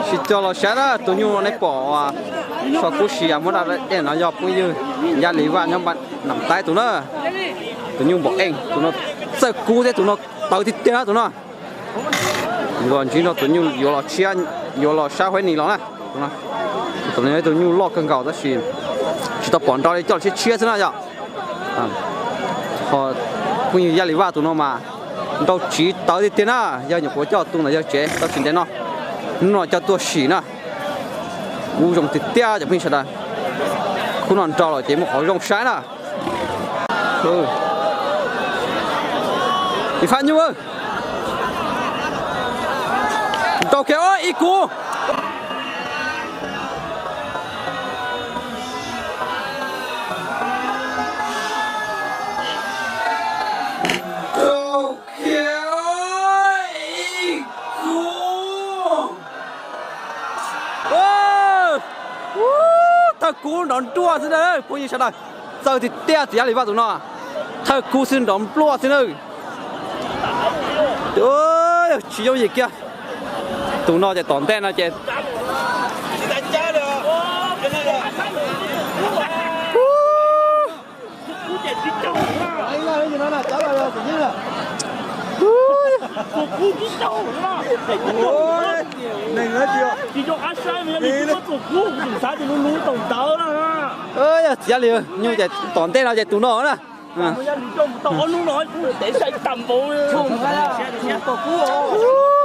Tsis txog los saib na, tus nyuj nej pom so kub si muab daj dej no yog phooj ywg Yaj Lis Vaj nyob Nam Taib tus na. Tus nyuj npaum eej tus no txawj kub thiab tus no tawv tiag tiag na tus no. Ntsib no tus nyuj yuav los tshiab, yuav los sab Huaib Nis los na. Tus no tus nyuj loj kawg nkaus tab sis tsis tau pom nrau li, coj los tshiab tshiab xwb na yom. Ho phooj ywg Yaj Lis Vaj tus no mas nrau tsiv tawv tiag tiag na, yog nyuam qhuav coj tu ntawm yawg tsev tau tsis ntev no, hnub no coj tuaj sim na. Kub zoo tiag tiag cov phooj ywg sawv daws. Khub no nrau los ces muaj qhov zoo saib na. Ib fab nyuj, nrau kiag ib kub. Thawj kub nrov npluaj xwb na phooj ywg sawv daws. Txawj tiag tiag txiv Yaj Lis Vaj tus no. Thawj kub xwb nrov npluaj xwb na. Tsis yooj yim kiag. Tus no ces tom ntej no ces Yog txiv Yaj Lis nyuj ces tom ntej no ces tus no na.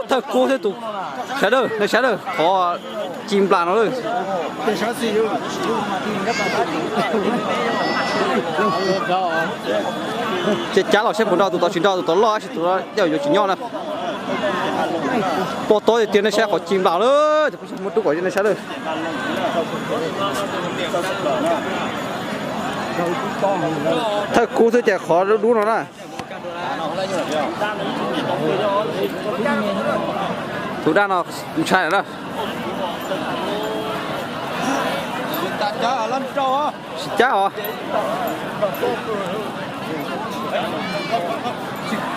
Thawj kub thiab tus, sawv daws nej saib lawm qhov ci nplas no lawm. Ces cab los saib puas nrau tus tod, tsis nrau tus tod loj tab sis tus no yuav tsis nyob na. Pom tod tiag tiag nej saib qhov ci nplas lawm, muab rub kom nej saib lawm. Thawj kub xwb ces qhov dub dub no na. Tus daj no ntshai lawm na. Tsis cab os.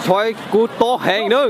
Txhob kub tob heev na.